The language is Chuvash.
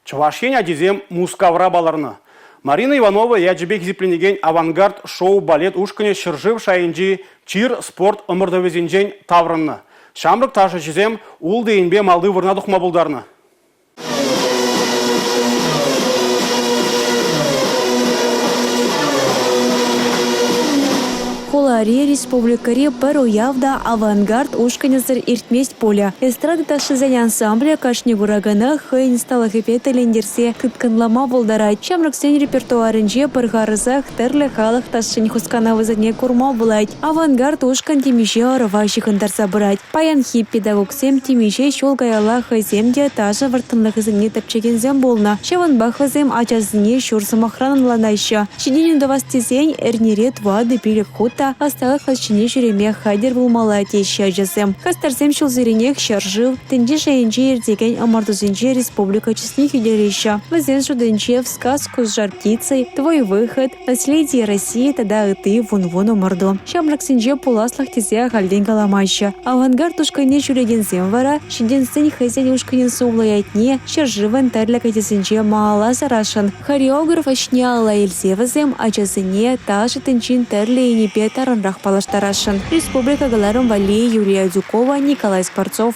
Чӑваш Ен ачисем Мускавра палӑрнӑ. Марина Иванова ячӗпе хисепленекен «Авангард» шоу-балет ушкӑнӗ ҫӗршыв шайӗнчи чир спорт ӑмӑртӑвӗсенчен таврӑннӑ. Ҫамрӑк ташӑҫӑсем ултӑ енпе малти вырӑна тухма пултарнӑ. Хулари, республикӑри пӗр уяв та «Авангард» ушкӑнӗсӗр иртмест пулӗ. Эстрада ташшисен ансамблӗ кашни куракана хӑйӗн ӑсталӑхӗпе тӗлӗнтерсе тыткӑнлама пултарать. Ҫамрӑксен репертуарӗнче пӗр харӑсах тӗрлӗ халӑх ташшин хусканӑвӗсене курма пулать. «Авангард» ушкӑн темиҫе ӑрӑва ҫыхӑнтарса пырать. Паянхи педагогсем темиҫе ҫул каялла хӑйсем те ташӑ вӑрттӑнлӑхӗсене тӗпчекенсем пулнӑ. Ҫавӑнпах вӗсем ачасене ҫур сӑмахран ӑнланаҫҫӗ. Ҫитӗнӳ тӑвас тесен эрнере тӑватӑ-пилӗк хут та ӑсталӑх лаҫҫине ҫӳреме хатӗр пулмалла теҫҫӗ ачасем. Хастарсем ҫулсеренех ҫӗршыв, тӗнче шайӗнче иртекен ӑмӑртусенче республика чысне хӳтӗлеҫҫӗ. Вӗсен шутӗнче «В сказку с жар-птицей», «Твой выход», «Наследие России» тата ытти вун-вун ӑмӑрту. Ҫамрӑксенче пуласлӑх тесе ахальтен каламаҫҫӗ. «Авангард» ушкӑнне ҫӳрекенсем вара ҫитӗнсен хӑйсен ушкӑнӗн сумлӑ ятне ҫӗршывӑн тӗрлӗ кӗтесӗнче малалла сарасшӑн. Хореограф ӗҫне алла илсе вӗсем ачасене ташӑ тӗнчин тӗрлӗ енӗпе тарӑнрах паллаштарасшӑн. Республика кӑларӑм валли Юлия Адюкова, Николай Скворцов.